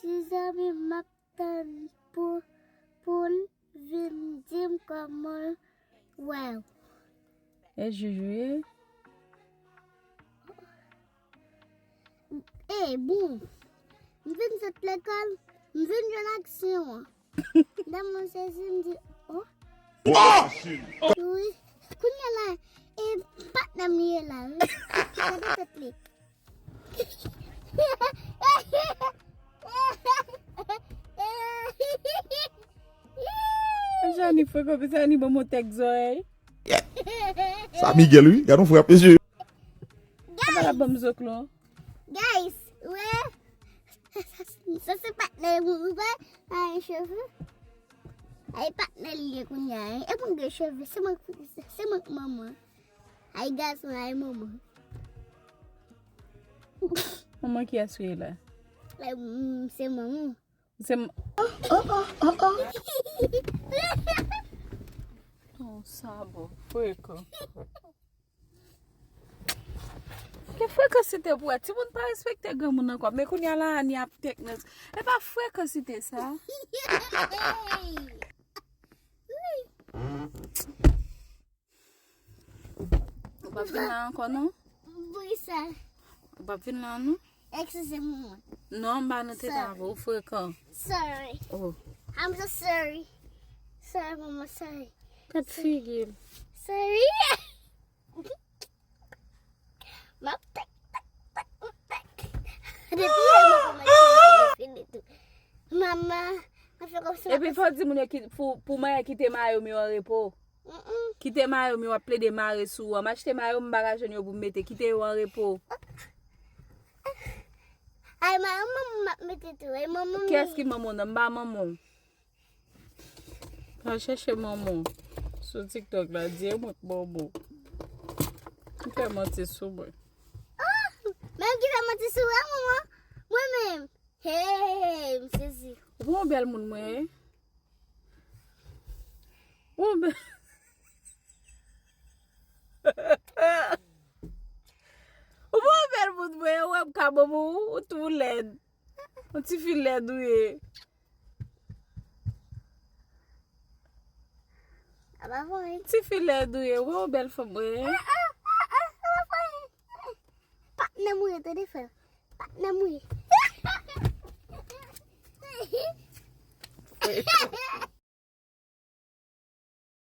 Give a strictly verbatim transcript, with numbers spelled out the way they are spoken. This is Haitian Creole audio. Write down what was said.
Ti zanmi m ap tann pou, pou l vin di m kòman l wè w. E Joujou ye? E, bon, m vin sot lekòl, m vin jwenn aksyon an. Dam mwen sezi, m di, oh. Wi. Kounye a la, e patnè m li ye la, wi. Gade tèt li. Jani frekan, pis Jani ban m yon tèk zòrèy. Sa Miguel, wi. Gade yon frè, mesye. Apa l ap ban m zoklo? Guys, wè. Sa se patnè m, wi, wè. Ay, cheve. Ay, patnè l ye kounye a, e mwen gen cheve, se mwen, se mwen k manman. Ay, gason, ay, manman. Manman kiyès ou ye la? Ay, mm, se manman. Se m. Oh, sa bon. Frekan. Ke frekansite pou wè? Timoun pa respekte granmoun ankò. Men kounye a la, Ani ap tek nan. E pa frekansite sa. Ou p ap vin la ankò, non? Wi, sa. Ou p ap vin la, non? Eskize m, manman. Non, m pa nan tete avè w, frekan. Sorry. Oh. I'm so sorry. Sorry, manman, sorry. Kat figi l. Sorry. M ap tek, tek, tek, tek. Depi yè, manman, mwen fini tou. Manman, mwen fè kòmsi. Epi fò di moun yo pou, pou manyen kite mayo m yo an repo. Kite mayo m yo ap plede mare sou ou an. M achte mayo m pa ka jwenn yo pou m mete. Kite yo an repo. Ay, mayo m manman m ap mete tou. Ay, manman m. Kiyès ki manman w nan? M pa manman w. Al chèche manman w sou TikTok la. Di e mwen k manman w. Ou fè manti sou mwen. Oh! Menm ki fè manti sou ou, manman? Mwen menm. Hey, m sezi. Ou pa yon bèl moun mwen ye? Ou pa yon bèl Ou pa yon bèl moun mwen ye, ou wè m ka bon pou ou, ou tou lèd. Yon tifi lèd ou ye. Tifi lèd ou ye, ou pa yon bèl fanm mwen ye? Patnè m ou ye, tande frè. Patnè m ou ye.